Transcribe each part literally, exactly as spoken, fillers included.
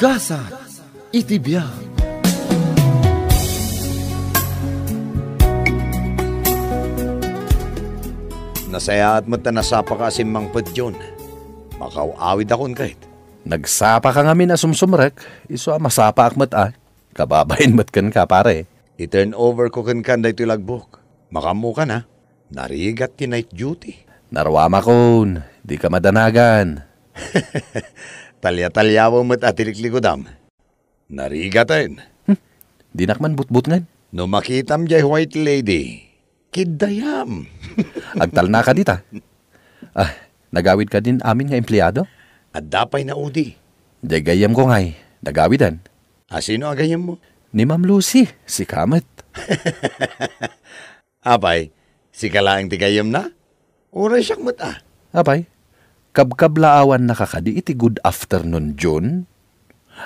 Gasat iti biag. Nasayaat met ta nasapaka a simmangpet, Jun. Makaw-awidakon ket. Nagsapaka ngamin a sumsumrek, isu a masapaak met a. Kababain met kenka, pare. I-turn over ko kenka daytoy logbook. Makaammokan, a. Narigat ti night duty. Naruamakon, dika madanagan. Talia-taliawem met a ti liklikudam. Narigaten. Hmm, dinak man butbutngen. No makitam jay white lady, kiddayam. Agtalnaka dita. Ah, nagawid kadin amin nga empleado? Adda pay naudi. Jay gayyemko ngay, nagawiden. A, sino a gayyemmo? Ni Ma'am Lucy, sika met. Apay, sika laeng ti gayyemna? Uray siak met a. Apay, kabkablaawannaka kadi iti good afternoon, June?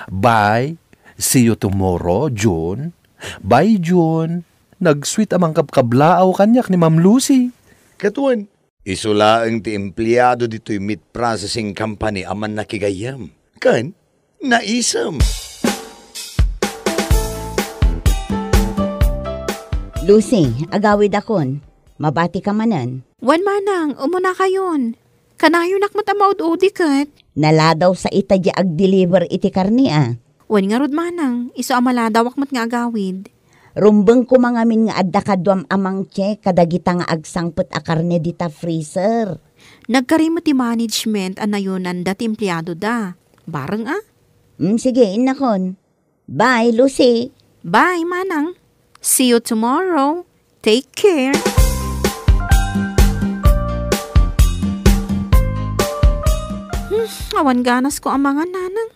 Bye, see you tomorrow, June. Bye, June. Nag-sweet a mangkabkablaaw kaniak ni Ma'am Lucy. Ket wen, isu laeng ti empleado ditoy meat processing company a mannakigayyem. Ken, naisem. Lucy, agawidakon. Mabatika manen. Wen manang, umunakayon. Kanayonak met a maud-udi ket. Naladaw sa ita di agdeliver iti karne a. Wen ngarud manang, isu a maladawak met nga agawid. Rumbeng koma ngamin nga adda kaduam a mangcheck kadagita nga agsangpet a karne dita freezer. Nagkari met ti management a nayonanda ti empleadoda. Bareng a? Mm, sige, innakon. Bye, Lucy. Bye, Manang. See you tomorrow. Take care. Hmm, awan ganasko a mangan, Nanang.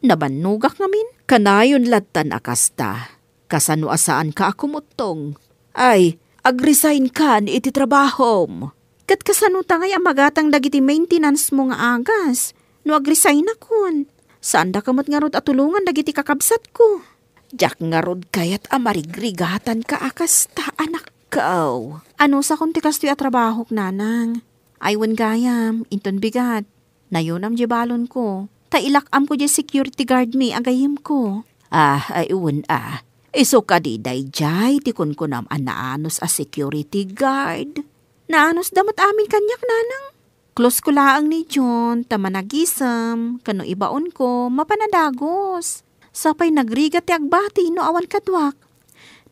Nabannogak ngamin. Kanayon lattan a kasta. Kasano a saanka a kumuttong? Ay, agresign kan iti trabahom. Ket kasano ta ngay a magatang dagiti maintenance mo nga agas no agresign-akon? Saandaka met ngarud a tulongan dagiti kakabsatko. Diak ngarud kayat a marigrigatanka a kasta, anakko. Anusakon ti kastoy a trabahok, Nanang? Ay, wen gayam, inton bigat. Nayonam diay balonko, ta ilak-amko diay security guard mi a gayyemko. Ah, ay, wen a. Isu kadi daydiay ti kunkunam a naanus a security guard? Naanusda met amin kaniak, Nanang. Close ko laeng ni June, ta managisem, ken no ibaonko, mapan a dagus. Sapay nagrigat ti agbati no awan kaduak.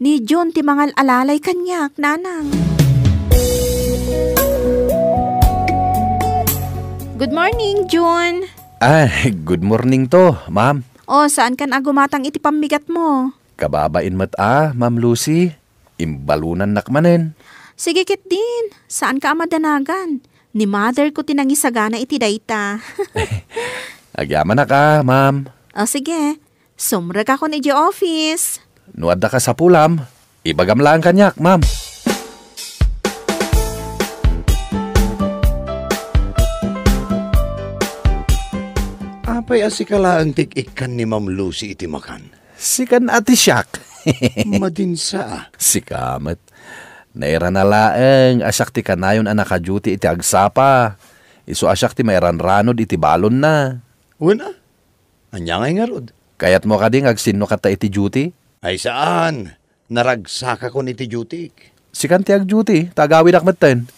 Ni June ti mangal-alalay kaniak, Nanang. Good morning, June. Ay, good morning to, ma'am. O, saankan a gumatang iti pammigat mo? Kababain met a, Ma'am Lucy. Imbalonannak manen. Sige ketdin, saanka a madanagan. Ni mother ko ti nangisagana iti dayta. Agyamanak a, ma'am. O, sige. Sumrekakon idiay office. No adda kasapulam, ibagam laeng kaniak, ma'am. Apay a sika laeng ti ikkan ni Ma'am Lucy iti makan? Sikan a ti siak. Madinsa. Sika met. Nairana laeng a siak ti kanayon a naka-duty iti agsapa. Isu a siak ti mairanranod iti balonna. Wen a. Ania ngay ngarud? Kayatmo kadi nga agsinno kata iti duty? Ay saan. Naragsakakon iti duty. Sikan ti ag-duty, ta agawidak metten.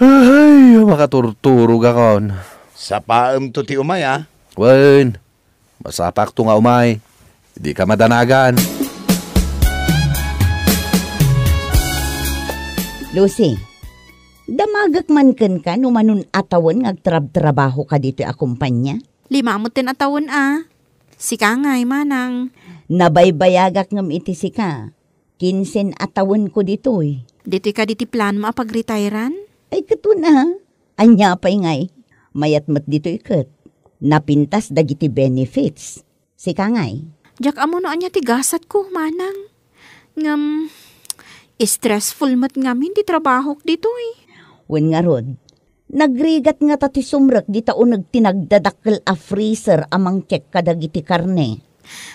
Ay, makaturturogakon. Sapaemto ti umay, a? Wen, masapakto nga umay. Dika madanagan. Lucy, damagek man kenka no manon a tawen nga agtrabtrabahoka ditoy a kompania? Lima metten a tawen a. Sika ngay, manang. Nabaybayagak ngem iti sika. Kinsen a tawenko ditoy. Ditoy kadi ti planmo a pagretairan? Ay, ket wen a. Ania pay ngay? Mayat met ditoy ket. Napintas dagiti benefits. Sika ngay? Diak ammo no ania ti gasatko, manang. Ngem, stressful met ngamin ti trabahok ditoy. Wen ngarud, nagrigat ngata ti sumrek dita uneg ti nagdadakkel a freezer a mangcheck kadagiti karne.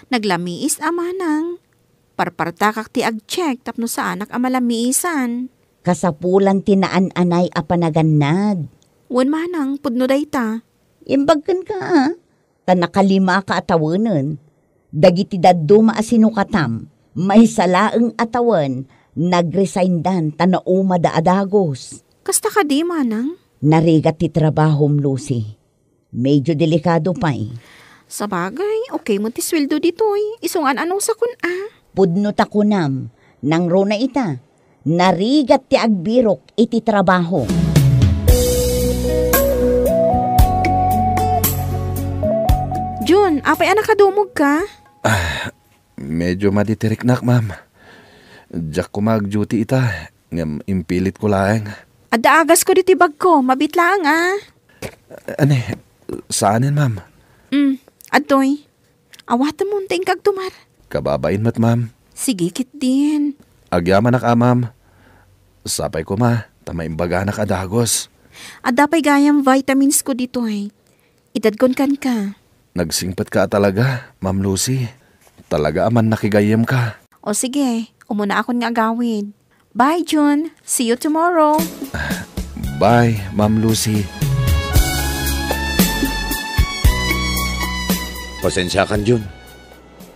Naglamiis a manang. Parpartakak ti agcheck tapno saanak a malamiisan. Kasapulan ti naan-anay a panagannad. Wen manang, pudno dayta. Imbag kenka, a? ta nakalimaka a tawenen. Dagiti dadduma a sinukatam, maysa laeng a tawen, nag-resigndan ta naumada a dagus. Kasta kadi, manang? Narigat ti trabahom, Lucy. Medyo delikado pay. Sabagay, okay met ti sueldo ditoy. Isu nga an-anusakon a. Pudno ta kunam, nangruna ita. Narigat ti agbirok iti trabaho. Jun, apay a nakadumogka? Ah, medyo maditiriknak, ma'am. Diak koma ag-duty ita, ngem impilitko laeng. Adda agasko ditoy bagko, mabiit laeng a. Ania, saanen, ma'am? Mm, adtoy. Awatemon ta inka agtumar. Kababain met, ma'am. Sige ketdin. Agyamanak a, ma'am. Sapay koma ta maimbaganak a dagus. Adda pay gayam vitaminsko ditoy. Itedkon kenka. Nagsingpetka a talaga, Ma'am Lucy. Talaga a mannakigayyemka. O sige, umunaakon nga agawid. Bye, Jun. See you tomorrow. Bye, Ma'am Lucy. Pasensiakan, Jun.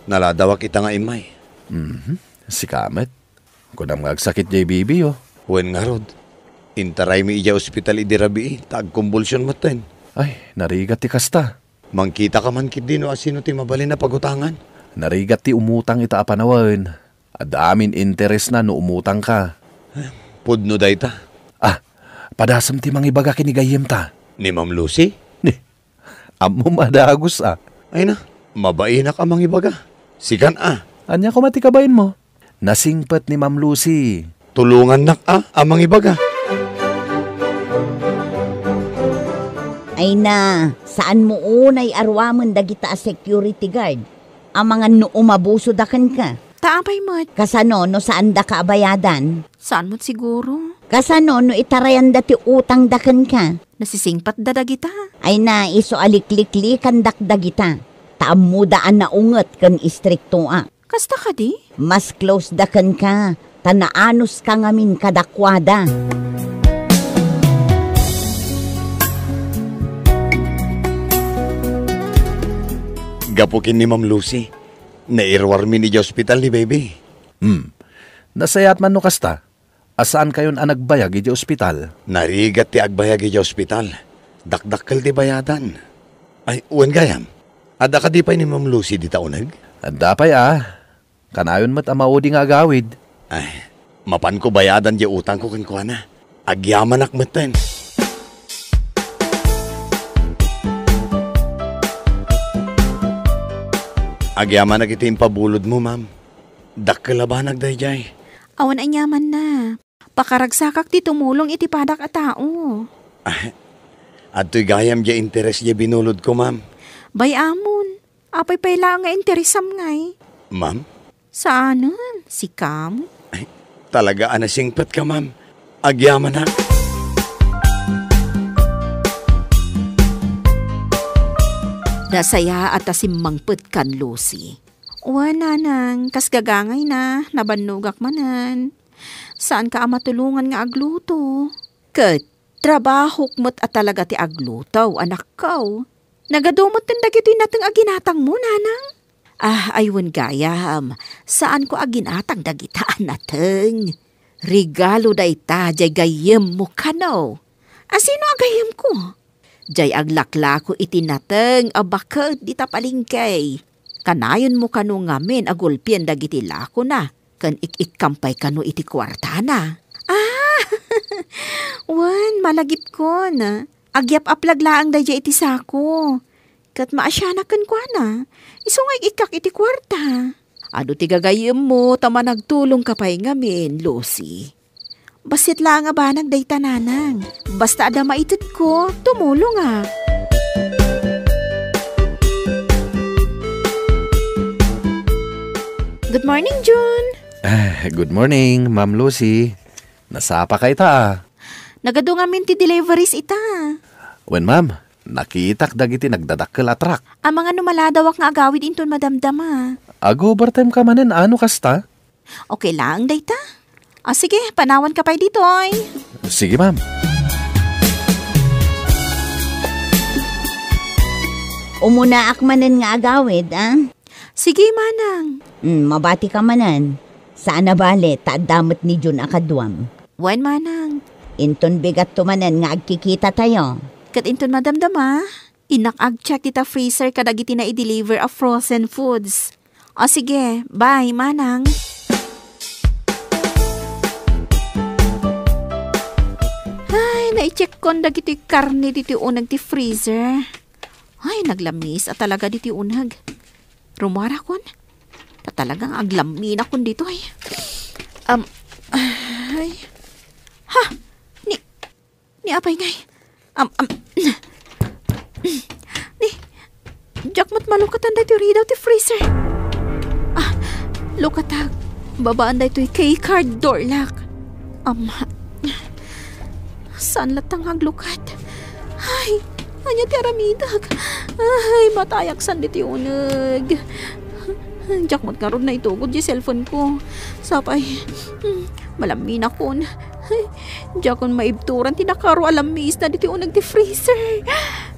Naladawak ita nga immay. Mhm. Sika met. Kunam nga agsakit jay baby, oh. Wen ngarud. Intaraymi idiay ospital idi rabii, ta agkumbulsion metten. Ay, narigat ti kasta. Mangkitaka man ketdi no asino ti mabalin a pagutangan. Narigat ti umutang ita a panawen. Adda amin interesna no umutangka. Pudno dayta. Ah, padasem ti mangibaga ken ni gayyemta. Ni Ma'am Lucy? Ni, ammom a dagus a. Ay na, mabainak a mangibaga. Sikan a. Ania koma ti kabainmo? Nasingpet ni Ma'am Lucy. Tulongannak a, a mangibaga. Ay na, saanmo unay a ruamen dagita a security guard? Amangan no umabusoda kenka. Ta apay met? Kasano no saandaka a bayadan? Saan met siguro? Kasano no itarayanda ti utangda kenka? Nasisingpetda dagita. Ay na, isu a likliklikandak dagita. Ta ammoda a naunget ken istriktoak. Kasta kadi? Mas close da kenka, ta naanuska ngamin kadakuada. Gapu ken ni Ma'am Lucy, nairuarmin idiay ospital ni baby. Hmm. Nasayaat man no kasta. A saankayon a nagbayag idiay ospital? Narigat ti agbayag idiay ospital. Dakdakkel ti bayadan. Ay, wen gayam. Adda kadi pay ni Ma'am Lucy dita uneg? Adda pay a. Kanayon met a maudi nga agawid. Ay, mapanko bayadan diay utangko kenkuana. Agyamanak metten. Agyamanak iti impabulodmo, ma'am. Dakkel a banag daydiay. Awan aniamanna. Pakaragsakak ti tumulong iti padak a tao. Ah, adtoy gayam diay interes diay binulodko, ma'am. Bay-amon, apay pay laeng nga interesam ngay? Ma'am? Saanen, sikam? Ay, talaga a nasingpetka, ma'am. Agyamanak. Nasayaat a simmangpetkan, Lucy. Wen, nanang, kas gagangayna, nabannogak manen. Saanka a matulongan nga agluto. Ket trabahok met a talaga ti agluto, anakko. Nagadu metten dagitoy nateng a ginatangmo, nanang? Ah, ay wen gayam, saanko a ginatang dagita a nateng. Regalo dayta diay gayyemmo kano. A sino a gayyemko? Diay aglaklako iti nateng a baked dita palengke. Kanayonmo kano ngamin a gulpien dagiti lakona ken ik-ikkam pay kano iti kuartana. Ah! Wen, malagipkon. Agyap-aplag laeng daydiay iti sako. Ket maasianak kenkuana. Isu nga ik-ikkak iti kuarta. Adu ti gagayyemmo ta managtulongka pay ngamin, Lucy. Bassit laeng a banag dayta, nanang. Basta adda maitedko, tumulongak. Good morning, Jun. Ah, good morning, Ma'am Lucy. Nasapaka ita a. Nagadu ngamin ti deliveries ita. Wen, ma'am, nakitak dagiti nagdadakkel a truck. Amangan no maladawak nga agawid inton madamdama. Ag-overtime ka manen, ano kasta? Okay laeng dayta. Ah, sige, panawanka pay ditoy. Sige, ma'am. Umunaak manen nga agawid, a? Sige, manang. Mm, mabati ka manen. Saan a bale, ta adda met ni Jun a kaduam. Wen, manang. Inton bigatto manen nga agkikitatayo. Ket inton madamdama, innak ag-check dita freezer kadagiti nai-deliver a frozen foods. O sige, bye, manang. Ay, nai-checkkon dagiti karne ditoy uneg ti freezer. Ay, naglamis a talaga ditoy uneg. Rumuarakon. Ta talagang aglaminakon ditoy. Um, ay. Ha! Ni, ni apay ngay? Am, am, ni, diak met malukatan daytoy ridaw ti freezer. Ah, lukatak. Babaan daytoy key card door lock. Am, saan latta nga aglukat? Ay, ania ti aramidak? Ay, matayak san ditoy uneg. Diak met ngarud naitugod di cellphone ko. Sapay, hmm, malaminakon. Ay, diakon maibturan ti nakaro a lamisna ditoy uneg ti freezer.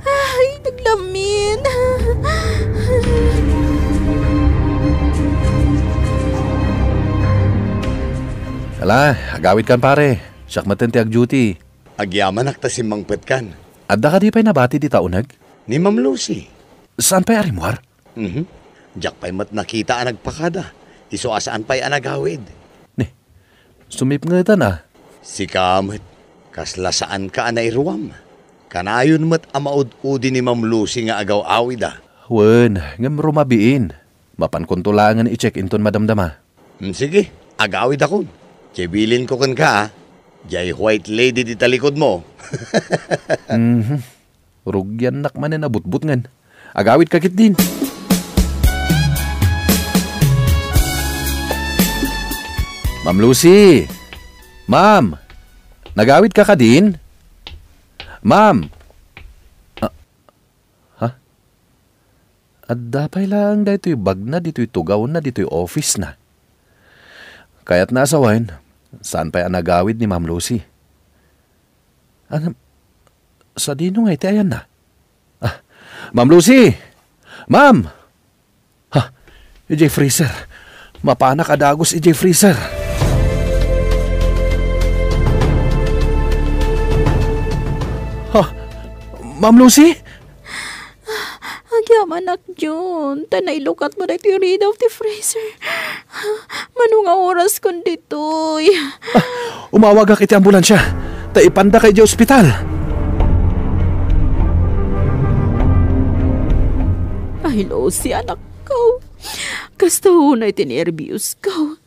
Ay, naglamin. Ala, agawidkan, pare. Siak metten ti ag-duty. Agyamanak ta simmangpetkan. Adda kadi pay nabati dita uneg? Ni Ma'am Lucy. Saan pay a rimmuar? Mhm. Diak pay met nakita a nagpakada. Isu a saan pay a nagawid. Ni, sumipngetan a. Sika met, kasla saanka a nairuam. Kanayon met a maud-udi ni Ma'am Lucy nga agaw-awida. Wen, ngem rumabiin. Mapankonto laengen i-check inton madamdama. Hmm, sige, agawidakon. Diay bilinko kenka, a. Diay white lady ti talikudmo. Mhm. Rugiannak manen a butbutngen. Agawidka ketdin. Ma'am Lucy! Ma'am! Nagawidka kadin? Ma'am! Ah, ha? Adda pay laeng daytoy bagna ditoy tugawna ditoy office-na. Kayatna a sawen, saan pay a nagawid ni Ma'am Lucy? Ano? Sadino ngay ti ayanna? Ah, Ma'am Lucy! Ma'am! Ha, idiay freezer. Mapanak a dagus idiay freezer. Ha, Ma'am Lucy? Agyamanak, Jun, ta nailukatmo daytoy ridaw ti freezer. Mano nga oraskon ditoy? Ah, umawagak iti ambulansia, ta ipandaka idiay ospital. Ay, Lucy, anakko. Kasta unay ti nerbios ko.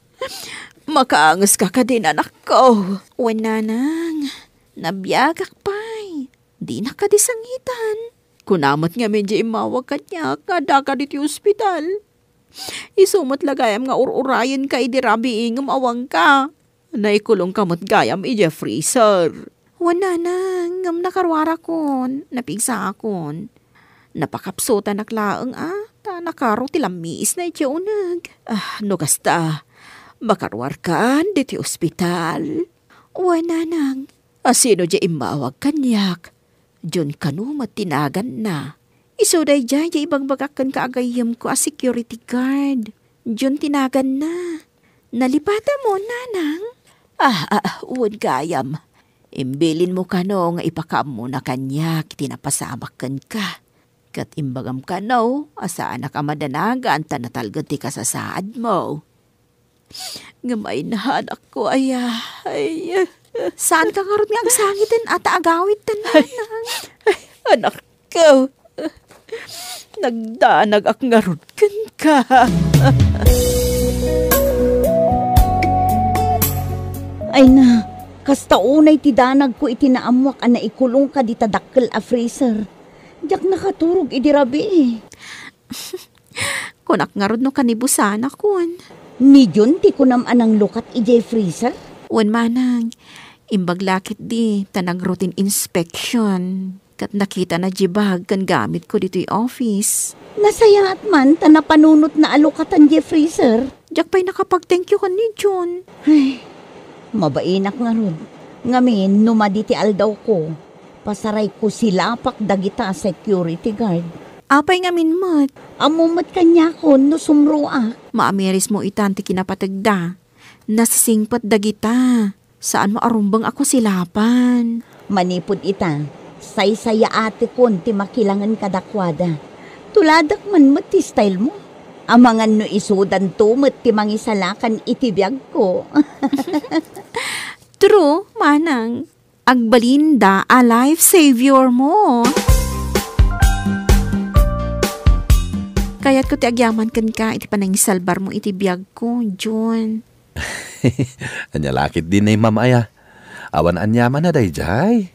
Makaangeska kadin, anakko? Wen, nanang. Nabiagak pay. Dinak kadi sangitan. Kuna met ngamin diay immawag kaniak nga addaka ditoy ospital. Isu met la gayam nga ur-urayenka idi rabii ngem awanka. Naikulongka met gayam idiay freezer. Wen, nanang, ngem nakaruarakon, napigsaakon. Napakapsutanak laeng a, ta nakaro ti lammiisna idiay uneg. Ah, no kasta, makaruarkan ditoy ospital. Wen, nanang. A, sino diay immawag kaniak? Jun kano met ti naganna. Isu daydiay diay ibagbagak kenka a gayyemko a security guard. Jun ti naganna. Nalipatamon, nanang? Ah, ah, ah, wen gayam. Imbilinmo kano nga ipakaammona kaniak iti napasamak kenka. Ket imbagam kano a saanak a madanagan ta natalged ti kasasaadmo. Ngem ay, anakko, aya, ay. Saanka ngarud nga agsangiten a ta agawidtan, ay, nanang? Ay, anakko. Nagdanagak ngarud kenka. Ay na, kasta unay ti danagko iti naammoak a naikulongka dita dakkel a freezer. Diak nakaturog idi rabii. Kunak ngarud no kanibusanakon. Ni Jun ti kunam a nanglukat idiay freezer? Wen, manang. Imbag la ketdi ta nag-routine inspection. Ket nakitana diay bag ken gamitko ditoy office. Nasayaat man ta napanunotna a lukatan diay freezer. Diak pay nakapag-thank you ken ni Jun. Ay, mabainak ngarud. Ngamin, no madi ti aldawko, pasarayko silapak dagita a security guard. Apay ngamin met? Ammo met kaniakon no sumroak. Maamirismo itan ti kinapategda. Nasisingpet dagita. Saanmo a rumbeng a kusilapan. Manipud ita, saysayaatekon ti makilangen kadakuada. Tuladak man met ti style mo. Amangan no isudanto met ti mangisalakan iti biagko. True, manang. Agbalinda a life savior mo. Kayatko ti agyaman kenka iti panangisalbar mo iti biagko, Jun. Ania la ketdin, Ma'am, aya? Awan aniamanna daydiay.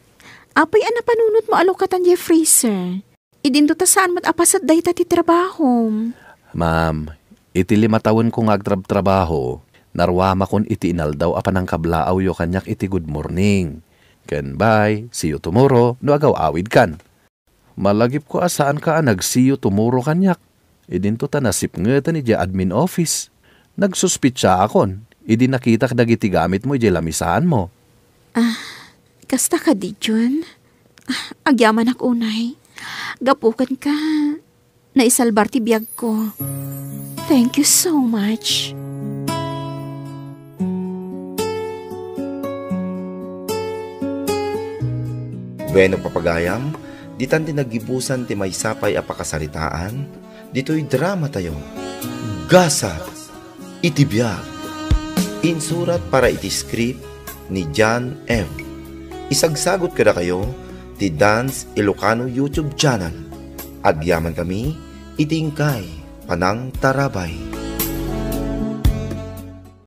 Apay a napanunotmo a lukatan diay freezer? Idinto ta saan met a paset dayta ti trabahom. Ma'am, iti lima tawenko nga agtrabtrabaho, naruamakon iti inaldaw a panangkablaawyo kaniak iti good morning ken bye, see you tomorrow no agaw-awidkan. Malagipko a saanka a nag-see you tomorrow kaniak. Idinto ta nasipngeten idiay admin office. Nagsuspetsaakon idi nakitak dagiti gamitmo idiay lamisaanmo. Ah, kasta kadi, Jun? Ah, agyamanak unay. Gapu kenka, naisalbar ti biagko. Thank you so much. Bueno, papagayam, ditan ti naggibusan ti maysa pay a pakasaritaan ditoy dramatayo, Gasat iti Biag. Insurat para iti script ni John M. Isagsagut kadakayo ti Dance Ilocano YouTube channel. Agyaman kami iti inkay panangtarabay.